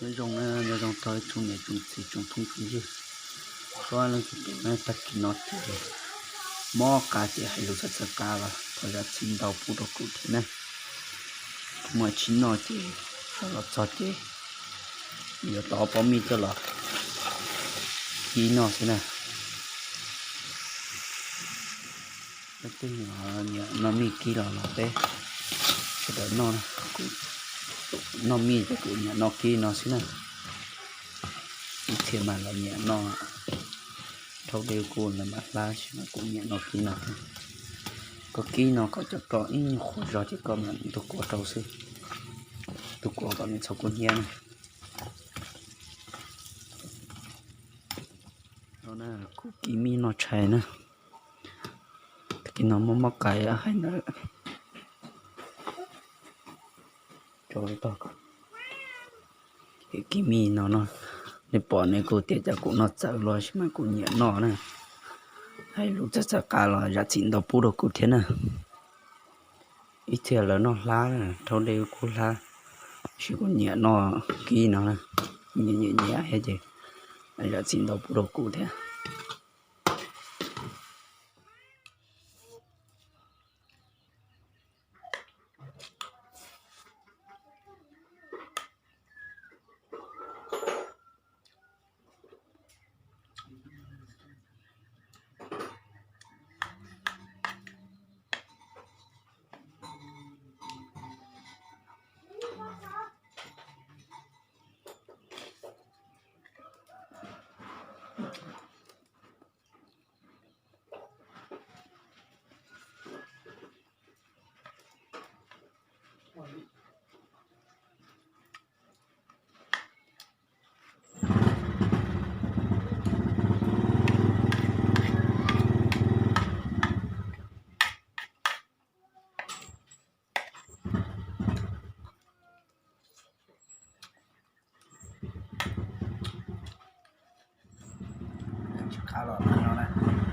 Nyob zoo na, nyob zoo rau ib tsoom niam tsoom txiv tsoom phooj tsoom ywg, txhua leej txhua tus na. Tag kis no ces mob qa ces hais lus txhawj txhawj qa los thov zam txim ntau pub rau kuv thiab na. Kuv mam tsis noj ces sawv los txog ces yuav tau ob pob mij coj los kib noj xwb na. Peb tej nyiam noj mij kib los los peb sawv daws noj na. Kuv noj mij ces kuv nyiam noj kib no xwb na. Ib txhia mas lawv nyiam noj dhau dej kuj lawv mam hlab, tab sis mas kuv nyiam noj kib no. Koj kib no koj coj rau ib nyuag qhuav zog ces koj mam ntug kua rau xwb, ntug kua kom nws txhob kub hnyiab na. No na, kuv kib mij noj tshais na. Tag kis no mob mob qa hais ntawd. Kib mij no no, nej pom ne kuv tias cas kuv noj txawv los sis mas kuv nyiam noj na. Hais lus txhawj txhawj qa los zam txim ntau pub rau kuv thiab na. Ib txhia lawv noj hlab, dhau dej kuj hlab, tab sis kuv nyiam noj kib no na. Nyiam nyiam nyiam thiab ces zam txim ntau pub rau kuv thiab. Tsis qab los no na.